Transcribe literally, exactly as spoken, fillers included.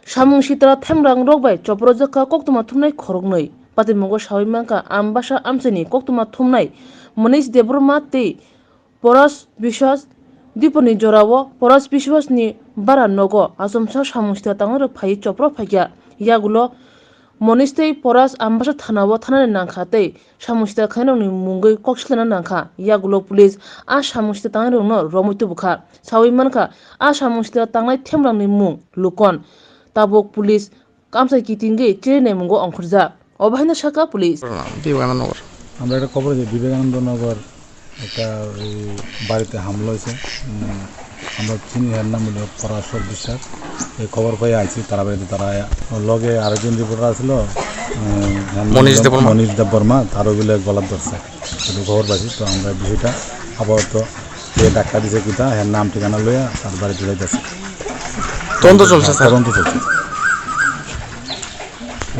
Samung sitra themrang rok bai chopro jakha koktwma thumnai khoroknwi. Patimungo sawi mankha Ambasa amchaini koktwma thumnai Manish Debbarma tei Poras Biswas. Diponi jorao Poras Biswas ni bara nogo achomsa samung sitra tangnai rok phai chopro phaikha. Yagulo Manish tei Poras Ambasa thanao thanani nangkha tei samung sitra khainai rokni mungwi kok silana nangkha. Yagulo police a samung sitra tangnai rokno romwi tubukha. Sawi mankha a samung sitra tangnai themrangni mung Lukon. Tabuk police kamchai kitingwi chiri naimungo ongkhorjak. Obo haino sakha police. Vivekananda Nagar. আমরা একটা খবর যে বিবেকানন্দ নগর একটা ওই বাড়িতে হামলা হয়েছে। উম, আমরা চিনি, এর নাম হলো পরাশর বিশ্বাস। এই খবর পেয়ে আইছি তারা বাড়িতে, তারা লগে আরেকজন রিপোর্টার আছিল, উম, এর নাম মনীষ হলো দেববর্মা। মনীষ দেববর্মা, তারও বলে গলাত ধরছে। শুধু খবর পাইছি, তো আমরা বিষয়টা আপাতত যে ডাক্তার দিছে কিতা, এর নাম ঠিকানা লইয়া তার বাড়িতে যাইতেছি। তদন্ত চলছে, স্যার। তদন্ত চলছে।